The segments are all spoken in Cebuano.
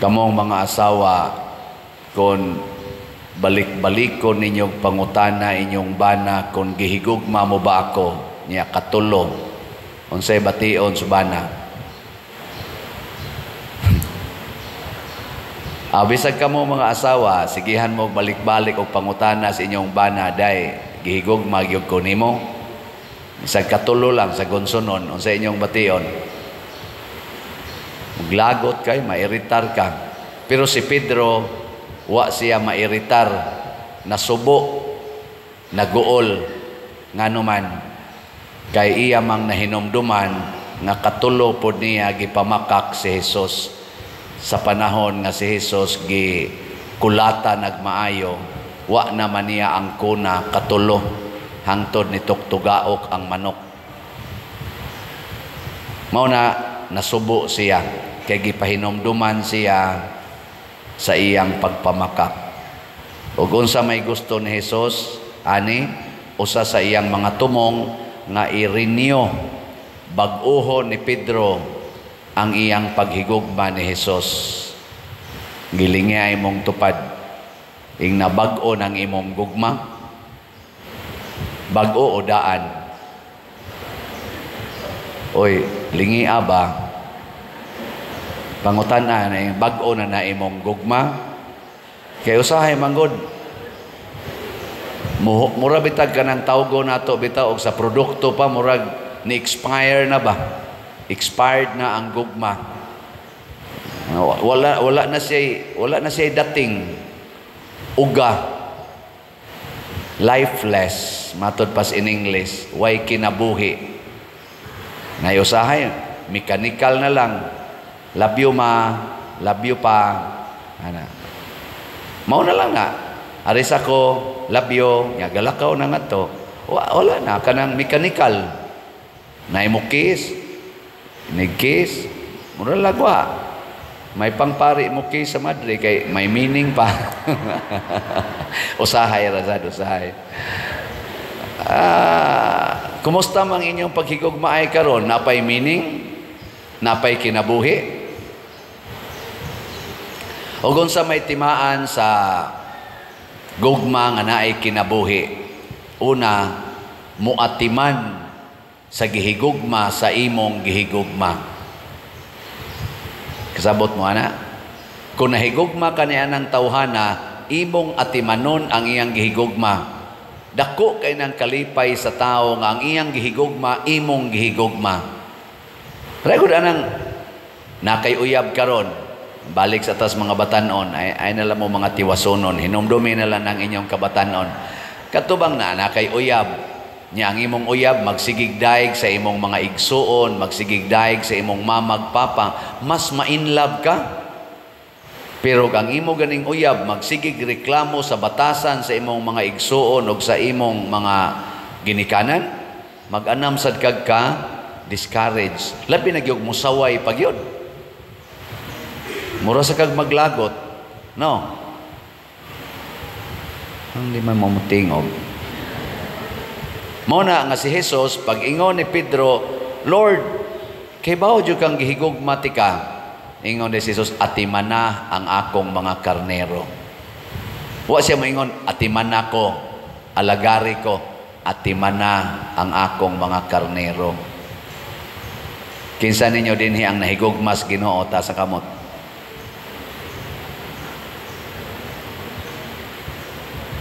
Kamong mga asawa, kung balik-balikon ninyong pangutana inyong bana kung gihigugma mo ba ako, niya katulo, unsay bation sa bana? Bisag kamo mga asawa, sigihan mo balik-balik og pangutana sa inyong bana, day, gihigugma gyud ko nimo. Bisag katulo lang sa gonsonon, unsay inyong bation? Maglagot kay, mairitar ka. Pero si Pedro, wa siya mairitar, nasubo, naguol, nganuman kay iya mang nahinumduman nga katulo pod niya gipamakak si Jesus sa panahon nga si Jesus gi kulata nagmaayo, wa naman niya ang kuna katulo hangtod ni tuktugaok ang manok. Mao na nasubo siya kay gipahinumduman siya sa iyang pagpamakak. Ug unsa may gusto ni Jesus ani, usa sa iyang mga tumong nga i-renew, bag-oho ni Pedro ang iyang paghigugma ni Jesus. Gilingi imong tupad ing nabag-o ng imong gugma, bag-o o daan? Oy, lingi ba? Pangutan-a na bag-o na na imong gugma. Kay usahay manggod, mura bitag ka ng tawgo nato bitaw og sa produkto pa, murag ni expire na ba? Expired na ang gugma. Wala na siya dating uga. Lifeless, matod pas in English, way kinabuhi. Nay usahay mechanical na lang. Love you ma, love you pa. Ana. Mao na lang nga. Aris ako, love you, nya galakaw na nga to. Wala na kanang mechanical. Nay mo kiss, nigkiss, mura lagwa. May pangpari mo kiss sa madre kay may meaning pa. Usahay ra sad, usahay. Kumusta mang inyong paghigugmaay karon? Napay meaning? Napay kinabuhi? O kung sa may timaan sa gugma nga naay kinabuhi, una, muatiman sa gihigugma sa imong gihigugma. Kasabot mo ana? Kung nahigugma ka niya ng tawhana, imong atimanon ang iyang gihigugma. Dako kay nang kalipay sa tao nga ang iyang gihigugma, imong gihigugma. Record anang nakay uyab karon, balik sa tas mga batanon, ay na lang mo mga tiwasonon, hinumdumi na lang ang inyong kabatanon. Katubang na nakay uyab, niya ang imong uyab magsigig daig sa imong mga igsuon, magsigig daig sa imong mamag papa, mas ma-inlove ka. Pero ang imo ganing uyab magsigig reklamo sa batasan sa imong mga igsuon og sa imong mga ginikanan, mag-anam sad kag ka discourage. Labi na gyud musaway pagyud. Mura sa kag maglagot, no? Ang di man mo mutingog. Mao na nga si Jesus pag-ingon ni Pedro, Lord, kay bawo jud kang gihigugma ti ka? Ingon ni Jesus, atimana ang akong mga karnero. Wa siya moingon, atimana ko, alagari ko, atimana ang akong mga karnero. Kinsa ninyo dinhi ang nahigugmas Ginoo ta sa kamot?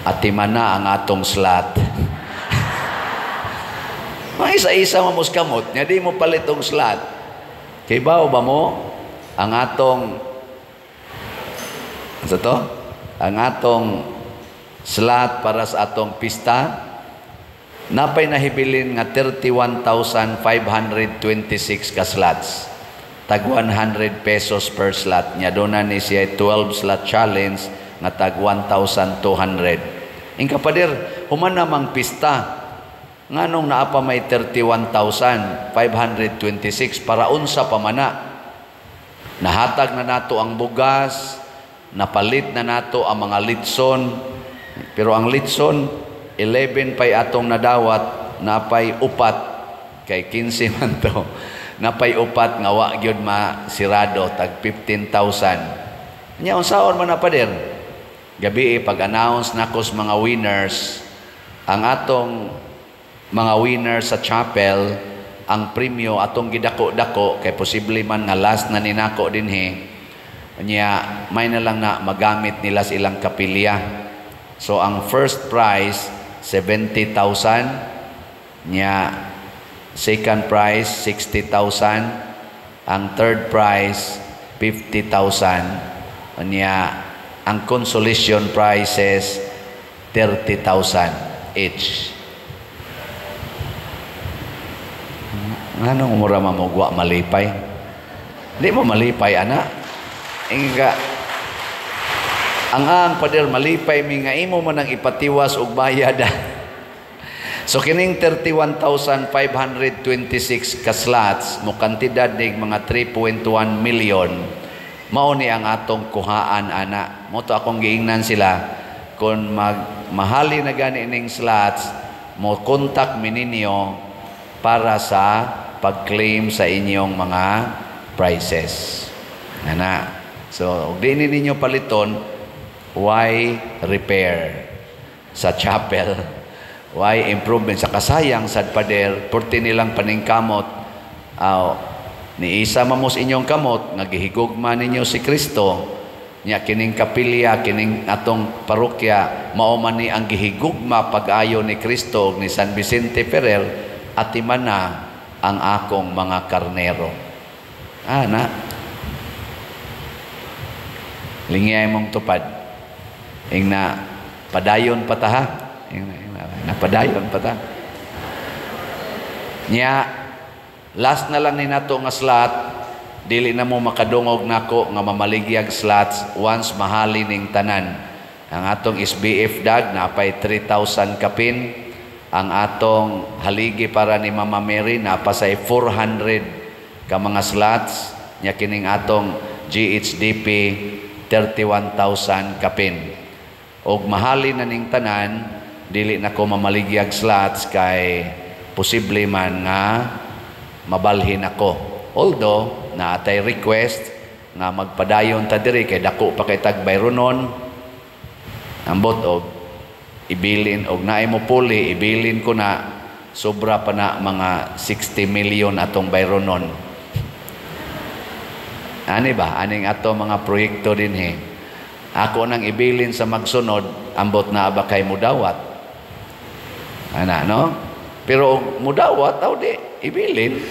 Atimana ang atong slat. Mga isa-isa mamos kamot, nga di mo palit og slat. Kay bawo ba mo ang atong sa to? Ang atong slat para sa atong pista napay nahibilin nga 31,526 ka slots. Tag 100 pesos per slot. Nya doon na ni siya 12 slot challenge nga tag 1,200. Ingka pader, human namang pista nganong naa pa may 31,526 para unsa pa man na. Nahatag na nato ang bugas, napalit na nato ang mga litson, pero ang litson 11 pay atong nadawat, napay upat kay 15 man to. Napay upat nga wa gyud masirado tag 15,000. Nya unsaon man na, pader? Gabi pag-announce nako sa mga winners, ang atong mga winners sa chapel, ang premyo atong gidako-dako kay posible man nga last na ni nako dinhi. Nya may na lang na magamit nila sa ilang kapilya. So ang first prize 70,000, nya second prize 60,000, ang third prize 50,000, nya ang consolation prizes 30,000 each. Nganong mura mamugwa malipay? Di mo malipay ana. Inga ang pader malipay mi nga imo man ang ipatiwas og bayad. So kining 31,526 ka slots mo kantidad nig mga 3.1 million, mao ni ang atong kuhaan ana. Mo to akong giingnan sila kung magmahali na gani ning slots, mo contact mi ninyo para sa pag-claim sa inyong mga prizes. Ana. So, og di ninyo paliton, why repair sa chapel? Why improvement? Sa kasayang sad pader, purti nilang paningkamot, ni isa mamos inyong kamot, nga gihigugma ninyo si Kristo, nya kining kapilya, kining atong parokya, mao man ni ang gihigugma pag-ayo ni Kristo ug ni San Vicente Ferrer, atiman na ang akong mga karnero. Ana. Lingiyay mong tupad. Ingna, padayon pa ta ha. Ingna, ingna, padayon pa ta. Nya, last na lang ni nato nga slot, dili na mo makadungog nako nga mamaligyag slots once mahali ning tanan. Ang atong SBF dag, napay 3,000 kapin. Ang atong haligi para ni Mama Mary, napasay 400 ka mga slots. Nya kining atong GHDP, 31,000 kapin. Og mahali na ning tanan, dili na ko mamaligyag slots kay posible man nga mabalhin ako. Although, naatay request nga magpadayon ta diri kay dako pa kay tagbayronon. Ambot og ibilin og naay mo puli, ibilin ko na sobra pa na mga 60 million atong bayronon. Ani ba? Aning ato mga proyekto dinhi. Ako nang ibilin sa magsunod, ambot na ba kay mudawat? Ana, no? Pero og mudawat, aw di, ibilin.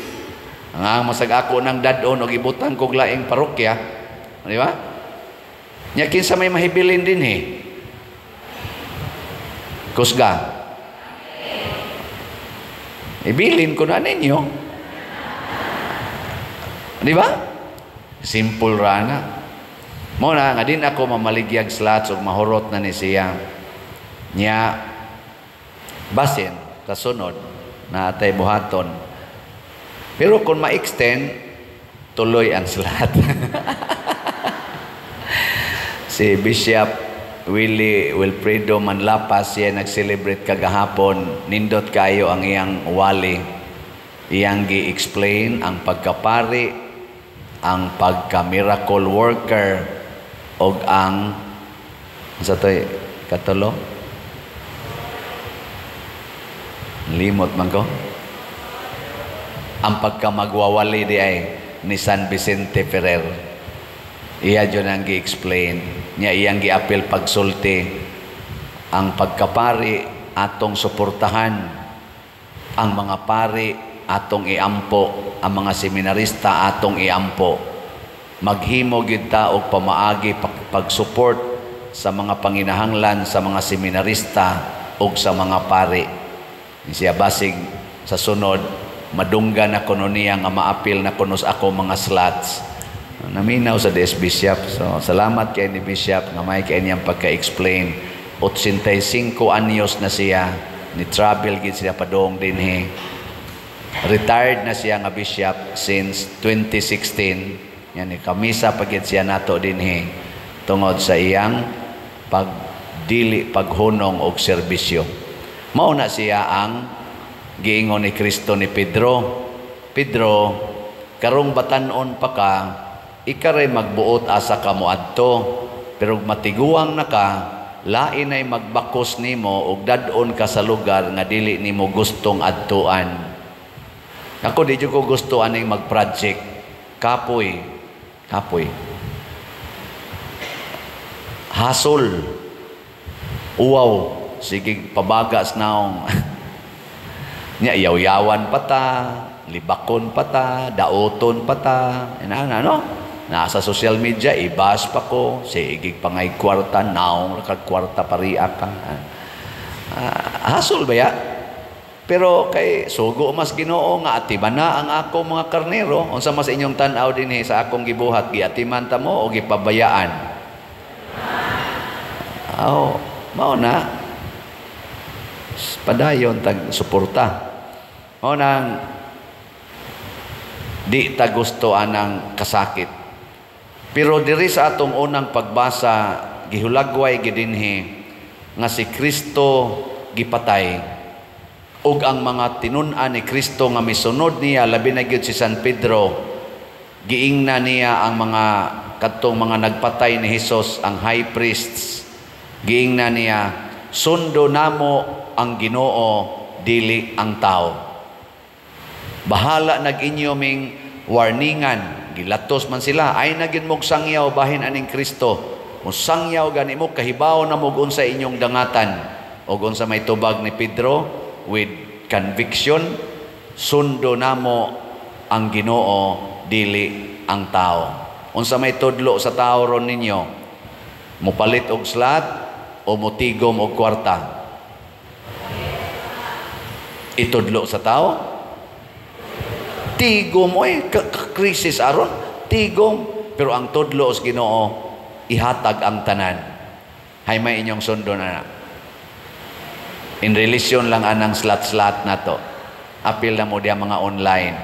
Ang masag ako nang dadon og ibutang kog laing parokya. Di ba? Nya kinsa may mahibilin dinhi? Kusga. Ibilin ko na ninyo. Di ba? Simple ra na. Mo na nga din ako mamaligyag slots ug mahurot na ni siya. Nya basin kasunod na atay buhaton. Pero kung ma-extend, tuloy ang slot. Si Bishop Willie Wilfredo Manlapas siya nag-celebrate kagahapon. Nindot kayo ang iyang wali. Iyang gi-explain ang pagkapari, ang pagka-miracle worker, og ang sa to'y katulo? Limot man ko. Ang pagkamagwawali di ay ni San Vicente Ferrer. Iya dyan ang gi-explain. Niya iyang gi-apil pagsulti. Ang pagkapari atong suportahan. Ang mga pari atong iampo. Ang mga seminarista atong iampo. Maghimo gyud ta og pamaagi pag-support sa mga panginahanglan sa mga seminarista ug sa mga pari. Siya basig sa sunod madungga na kuno niya nga maapil na kuno sa ako mga slots. Naminaw sa DS Bishop. So salamat kay ni Bishop nga may kay niyang pagka-explain. 85 anyos na siya, ni travel gid siya padung dinhi. Retired na siya nga bishop since 2016. Yan ni kamisa pagid siya nato dinhi tungod sa iyang pagdili paghunong og serbisyo. Mao na siya ang giingon ni Kristo ni Pedro. Pedro, karong batan-on pa ka, Ikaray magbuot asa ka moadto, pero matiguang na ka, lain ay magbakos nimo ug dad-on ka sa lugar nga dili nimo gustong adtuan. Ako, di ko gusto aning mag-project. Kapoy. Kapoy. Hasol. Uwaw. Sige, pabagas naong. Nya, yaw-yawan pa ta, libakon pa ta, daoton pa ta. Ina, ano? Nasa social media, ibas pa ko. Sige, pangay kwarta, naong kag kwarta pariya ka. Hasol ba ya? Pero kay sugo mas Ginoo nga atiman na ang ako mga karnero. Unsa mas inyong tan-aw dinhi sa akong gibuhat, giatiman ta mo o gipabayaan? Aw, mao na. Padayon tag suporta. Mao nang di ta gusto anang kasakit. Pero diri sa atong unang pagbasa, gihulagway gidinhi nga si Kristo gipatay ug ang mga tinun-an ni Kristo nga misunod niya, labi na gyud si San Pedro, giingna niya ang mga kadtong mga nagpatay ni Hesus, ang high priests. Giingna niya, "Sundo namo ang Ginoo, dili ang tao. Bahala nag inyo ming warningan." Gilatos man sila, "Ay na gyud mog sangyaw bahin aning Kristo. Mo sangyaw gani mo, kahibaw na mo unsa inyong dangatan." Og unsa may tubag ni Pedro with conviction? "Sundo namo ang Ginoo, dili ang tao." Unsa may tudlo sa tao ron ninyo? Mupalit og slot o mutigom og kwarta? Itudlo sa tao? Tigom oy, krisis aron, tigom. Pero ang tudlo sa Ginoo, ihatag ang tanan. Hay may inyong sundo na. In relation lang anang slot-slot na to. Apil na mo diya mga online.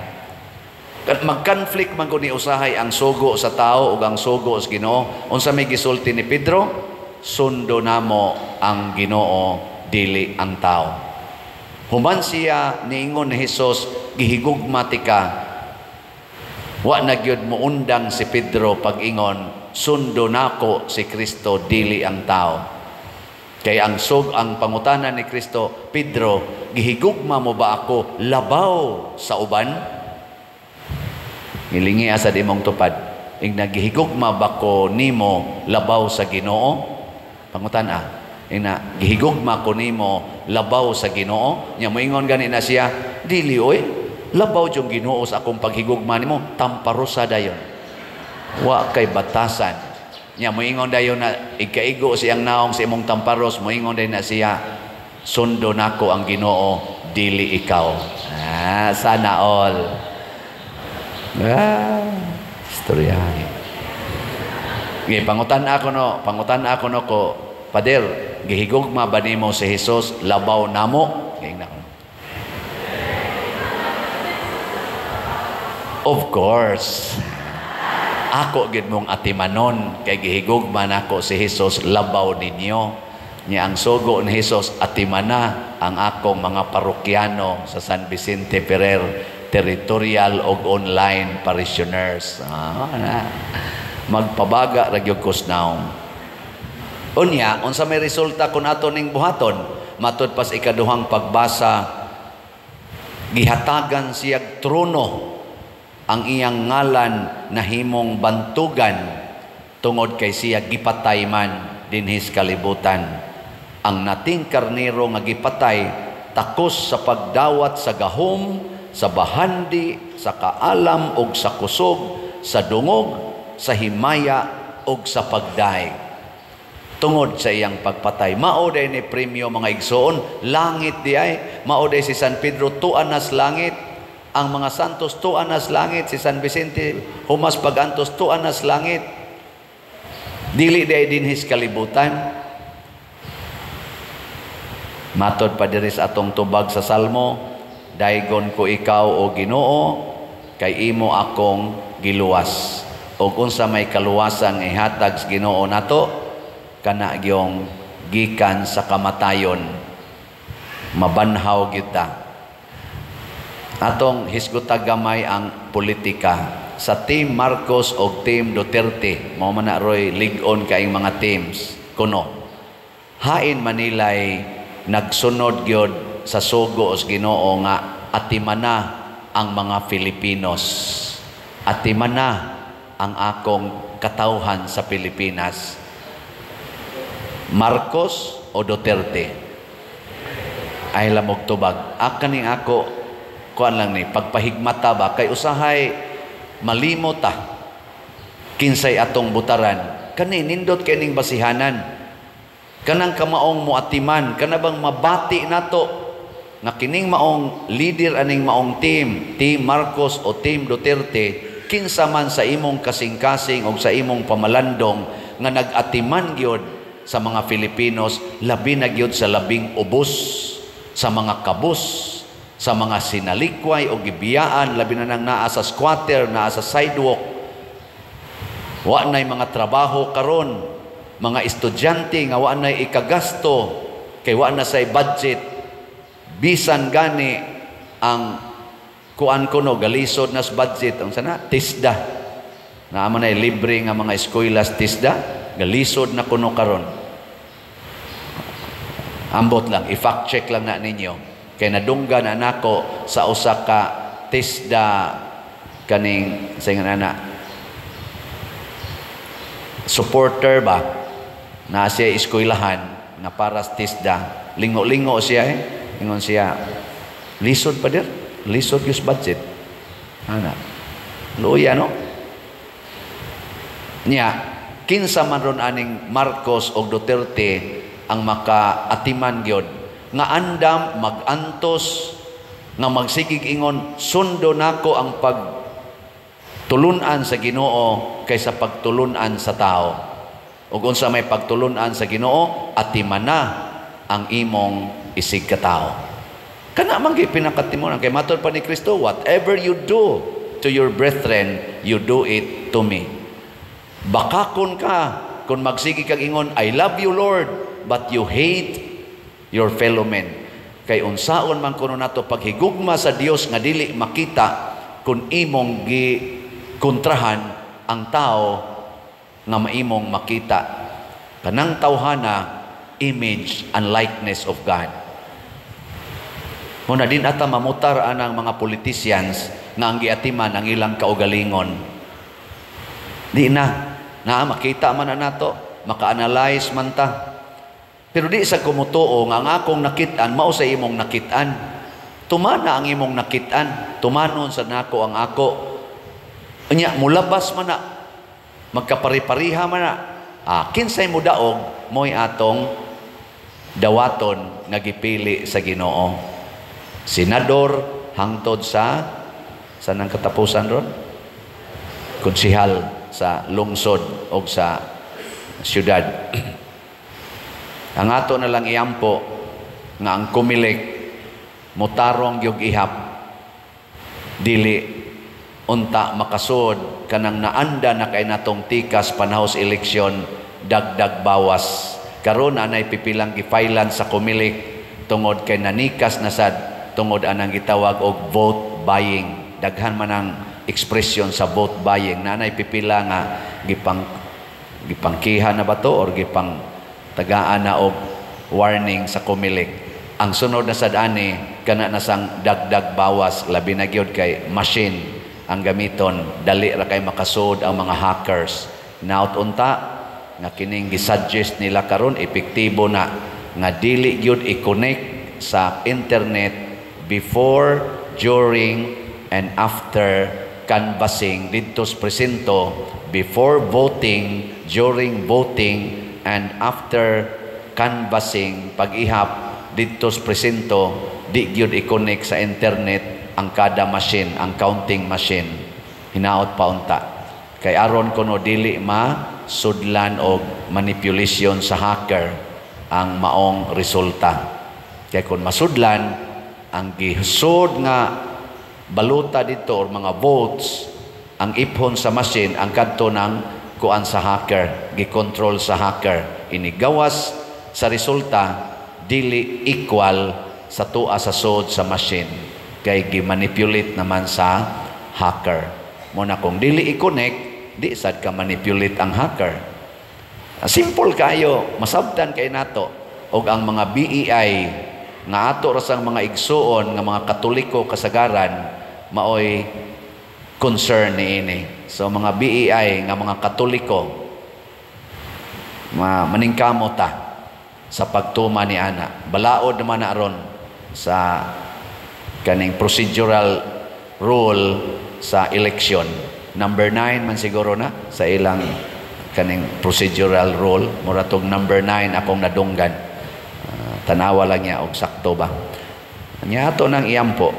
Mag-conflict man ko ni usahay ang sugo sa tao ug ang sugo sa Ginoo. Unsa may gisulti ni Pedro? "Sundo namo ang Ginoo, dili ang tao." Human siya niingon ni Hesus, "Gihigugma tika." Wa na gyud moundang si Pedro pag-ingon, "Sundo nako si Kristo, dili ang tao." Kay ang pangutana ni Kristo, "Pedro, gihigugma mo ba ako labaw sa uban?" Ngilingi asa di mong tupad. Ing nagihigugma ba ko nimo labaw sa Ginoo? Pangutana. Ing na gihigugma ko nimo labaw sa Ginoo? Nya moingon gani na siya, "Dili oy, labaw yung Ginoo sa akong paghigugma nimo, tamparosa dayon." Wa kay batasan. Nya moingon dayon na ikaigo siyang naong sa imong tamparos, moingon dayon na siya, "Sundo nako ang Ginoo, dili ikaw." Ah, sana all. Ah, istorya. Gi pangutan ako no ko, "Pader, gihigugma ba nimo si Hesus labaw namo?" Giingna ko. Of course. Ako gid mong atimanon kay gihigugma nako si Hesus labaw ninyo. Nya ang sugo ni Hesus, atimana ang akong mga parokyano sa San Vicente Ferrer, territorial og online parishioners. Na. Magpabaga ra gyud kos naong. Unya, unsa may resulta kun ato ning buhaton? Matud pas ikaduhang pagbasa, gihatagan siyag trono, ang iyang ngalan nahimong bantugan tungod kay siya gipatay man dinhis kalibutan. Ang nating karnero nga gipatay takos sa pagdawat sa gahom, sa bahandi, sa kaalam ug sa kusog, sa dungog, sa himaya ug sa pagdaig. Tungod sa iyang pagpatay, mao day ni premyo mga igsoon, langit di ay, mao day si San Pedro tuan nas langit. Ang mga santos tuan nas langit, si San Vicente humas pagantos tuan nas langit. Dili day dinhis kalibutan. Matod pa diri sa atong tubag sa Salmo, daygon ko ikaw o Ginoo, kay imo akong giluwas. Og unsa may kaluwasan nga ihatag sa Ginoo nato, kana gyong gikan sa kamatayon, mabanhaw gyud ta. Atong hisguta gamay ang politika. Sa Team Marcos o Team Duterte, mao man na roy lig-on kaing mga teams kuno. Hain Manilay nagsunod gyud sa sugo sa Ginoo nga atimana ang mga Filipinos? Atimana ang akong katawhan sa Pilipinas. Marcos o Duterte? Ay lamog tubag. Akaning ako kuan lang ni pagpahigmata ba, kay usahay malimot ta kinsay atong butaran. Kani nindot kay ning basihanan, kanang kamaong moatiman, kana bang mabati nato nga kining maong leader aning maong team, Team Marcos o Team Duterte, kinsa man sa imong kasing-kasing o sa imong pamalandong nga nag-atiman gyud sa mga Filipinos, labi na gyud sa labing ubos, sa mga kabus, sa mga sinalikway o gibiyaan, labi na nang naa sa squatter, naa sa sidewalk, wa na'y mga trabaho karon, mga estudyante nga wa na'y ikagasto kay wa na say budget, bisan gani ang kuan kuno galisod nas budget ang sana TESDA, naa man ay libre nga mga eskwela sa TESDA, galisod na kuno karon. Ambot lang, i-fact check lang na ninyo kay nadunggan na nako sa usa ka TESDA kaning sa nga ana supporter ba na siya eskwelahan nga para sa TESDA. Lingo-lingo siya eh. Ingon siya, lisod pa dir, lisod yung budget ana, luya no niya. Kinsa man ron aning Marcos o Duterte ang makaatiman gyud nga andam magantos, nga magsigig ingon, "Sundo nako ang pag tulunan sa Ginoo kaysa pagtulunan sa tao"? Ug unsa may pagtulunan sa Ginoo? Atimana ang imong isig katao. Kana man gyud pinakatimunan, kay matod pa ni Kristo, "Whatever you do to your brethren, you do it to me." Bakakon ka kung magsige kag ingon, "I love you, Lord," but you hate your fellow men. Kay unsaon man kuno nato paghigugma sa Dios nga dili makita kung imong gi kontrahan ang tao nga maimong makita? Kanang tawhana, image and likeness of God. Muna din ata mamutar anang mga politicians nga ang giatiman ang ilang kaugalingon. Di na. Na makita man na nato, maka-analyze man ta. Pero di sa kumutuo nga ang akong nakit-an mao sa imong nakit-an. Tumana ang imong nakit-an, tumanon sa nako ang ako. Unya mulabas man na, magkapari-pariha man na. Ah, kinsay mo daog, mo'y atong dawaton nga gipili sa Ginoo. Senador hangtod sa nang katapusan ron, konsihal sa lungsod o sa syudad. Ang ato na lang iampo nga ang Comelec mutarong gyud ihap, dili unta makasud kanang naanda na kay natong tikas panahos eleksyon, dagdag bawas. Karon anay pipilang gifailan sa Comelec tungod kay nanikas na sad tungod anang gitawag og vote buying. Daghan man ang ekspresyon sa vote buying. Nanay pipila nga gipangkiha na ba to or gipang tagaan na og warning sa Comelec. Ang sunod na sad ani kana na sang dagdag bawas, labi na gyud kay machine ang gamiton, dali ra kay makasud ang mga hackers. Naot unta nga kining gisuggest nila karon epektibo na nga dili gyud i-connect sa internet before, during and after canvassing didto sa presinto, before voting, during voting and after canvassing, pag-ihap didto sa presinto, di gyud i-connect sa internet ang kada machine, ang counting machine. Hinaot pa unta kay aron kuno dili ma sudlan og manipulation sa hacker ang maong resulta. Kay kung masudlan ang gisud nga baluta dito or mga votes, ang iphon sa machine ang kadto ng kuan sa hacker, gikontrol sa hacker, inigawas sa resulta dili equal sa tuwa sa sud sa machine kay gimanipulate naman sa hacker. Mao na kung dili i-connect, di sad ka manipulate ang hacker. Simple kayo, masabtan kay nato. Og ang mga BEI nga ato ra sang mga igsuon nga mga Katoliko kasagaran maoy concern niini. So mga BEI nga mga Katoliko, maningkamo ta sa pagtuma ni ana. Balaod naman na aron sa kaning procedural rule sa election. Number 9 man siguro na sa ilang kaning procedural rule. Mura tog number 9 akong nadunggan. Tanawa lang niya og sakto ba. Nya ato nang iampo.